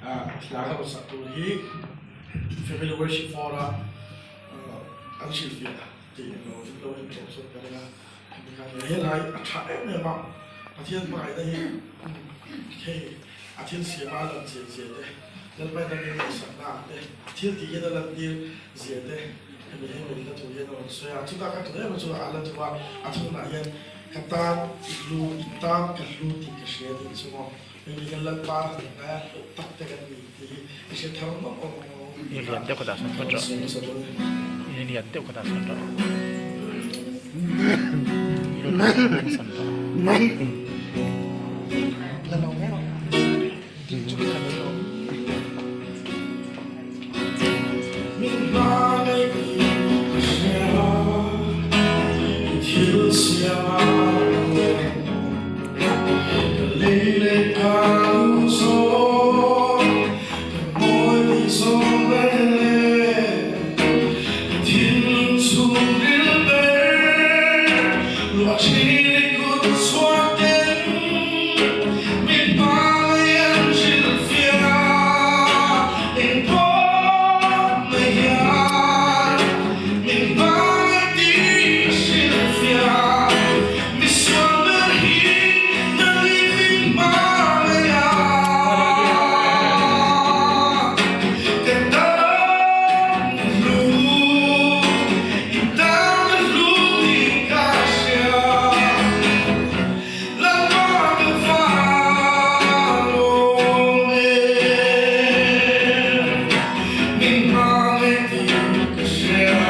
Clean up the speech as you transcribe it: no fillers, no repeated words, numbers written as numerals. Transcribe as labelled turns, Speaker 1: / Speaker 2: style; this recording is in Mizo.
Speaker 1: Hla ka rawn sak tur hi Family Worship Four-a an hrilhfiah tih lo in lo en tawh chuan ka ring a. Hemi khan he lai a tha em em a, Pathian hmangaihna hi hei a thil siama a lan chian zia te, Lalpa in a min ngaihsakna ah te, thil tih hian a lantir zia te hemi he mai hla thu hian a rawn sawi a. Chutah ka tun em chu a la thu a, a thunah hian ka tan i hlu, i tan ka hlu tih ka hria tih chu maw. Hemi hian Lalpa hnaia hlawh tak te kan ni tih hi i hre thar nawk awm ang aw.
Speaker 2: I lian deuh ka dah sawn phawt rawh. I lian deuh ka dah sawn rawh. I lian deuh ka dah sawn rawh.
Speaker 1: La lo mai rawh. Ding chu ka nei lo. Min hmangaih tih ka hria i thil siam a Ka lei leh ka nu zawng ka mawi tih zawng ber leh ka thinlung chhungril ber luah thin i kut chhuak ten min hmangaih an hrilhfiah engpawh mai hian min hmangaih tih a hrilhfiah. Misual ber hi nang i min hmangaih a, ka tan hlu, i tan ka hlu tih ka hria. Lalpa ka fang awm e, min hmangaih tih ka hria.